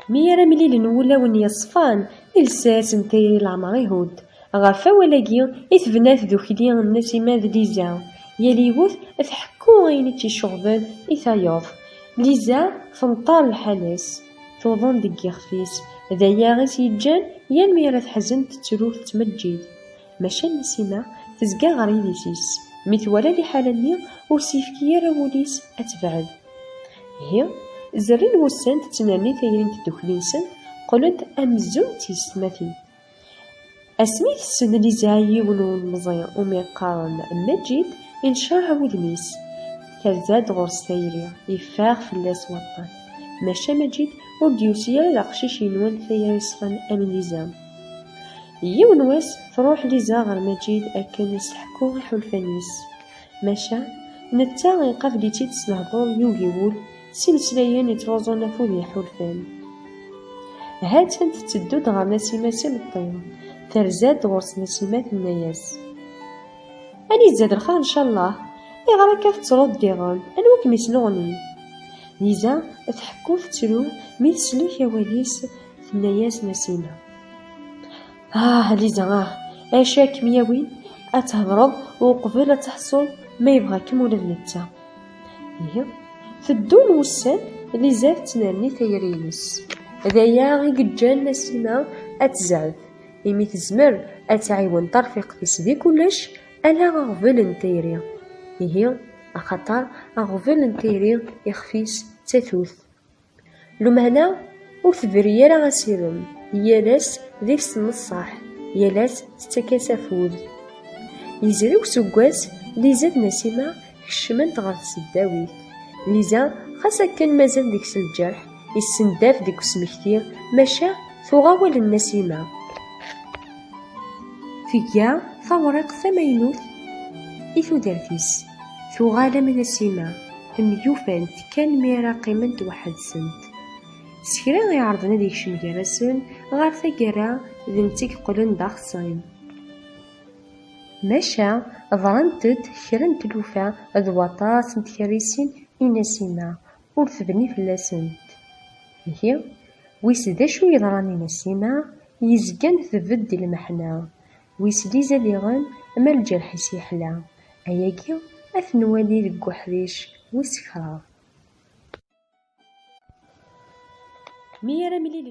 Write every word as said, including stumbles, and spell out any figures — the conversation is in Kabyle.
Mi ara mlilen wulawen yeṣfan, lsas n tayri leɛmer ihudd. Ɣef wawal-agi i tebna tdukli n Nasima d Liza. Yal yiwet tḥekku ayen i tt-iceɣben i tayeḍ. Liza tenṭer lḥal-is, tuḍen deg yixef-is. D aya i s-yeǧǧan yal mi ara teḥzen tettru tettmeǧǧid. Maca Nasima tezga ɣer yidis-is. Mi twala liḥala-nni, ur s-yefki ara wul-is ad tebɛed. Ihi, zerrin wussan tettnerni tayri n tdukli-nsent, qqlent amzun d tiyessetmatin. Asmi tessen Liza yiwen n ulemẓi umi qqaren Maǧid, inceṛ wudem-is. Terza-d ɣur-s tayri, yeffeɣ fell-as waṭṭan. Maca Maǧid ur d-yusi ara d aqcic yenwan tayri ṣfan am Liza. Yiwen wass, truḥ Liza ɣer Maǧid akken ad s-teḥku iḥulfan-is. Maca, netta iqabel-itt-id s lehdur yugi wul, s imeslayen yettruẓun afud yeḥulfan. Ha-tt-an tetteddu-d ɣer Nasima s imeṭṭi. Terza-d ɣur-s Nasima, tenna-yas: "Anida d lxir, ncallah? Ayɣer akka tettruḍ diɣen? Anwa kem-isnuɣnin?" Liza tḥekku tettru, mi teslek awal-is, tenna-yas Nasima: "Ah, Liza, ah, acu ara kem-yawin ad thedreḍ uqbel ad teḥṣuḍ ma yebɣa-kem ula d netta?" Ihi, teddun wussan, Liza tettnerni tayri-ines. D aya i yeǧǧan Nasima ad tezɛef, imi tezmer ad tɛiwen tarfiqt-is di kullec, ala aɣbel n tayri. Ihi, axaṭer aɣbel n tayri ixef-is d tatut. Lmeɛna ur tebri ara asirem, yal ass deg-s tneṣṣaḥ, yal ass tettak-as afud. Yezri useggas, Liza d Nasima kecment ɣer tseddawit. Liza, xas akken mazal deg-s lǧerḥ, yessendaf deg usmekti, maca tuɣ awal n Nasima. Tga tawriqt tamaynut i tudert-is. Tuɣal am Nasima, myufant kan mi ara qqiment weḥd-sent. S kra iɛerḍen ad yekcem gar-asen, ɣer taggara d netta i yeqqlen d axṣim. Maca ḍrant-d kra n tlufa d waṭas n tkerrisin i Nasima, ur tebni fell-asent. Ihi, wis d acu yeḍran i Nasima, yezgan tbedd i lmeḥna. Wis Liza diɣen, ma lǧerḥ-is yeḥla. Ayagi ad t-nwali deg uḥric wis kraḍ. Mi ara mlilen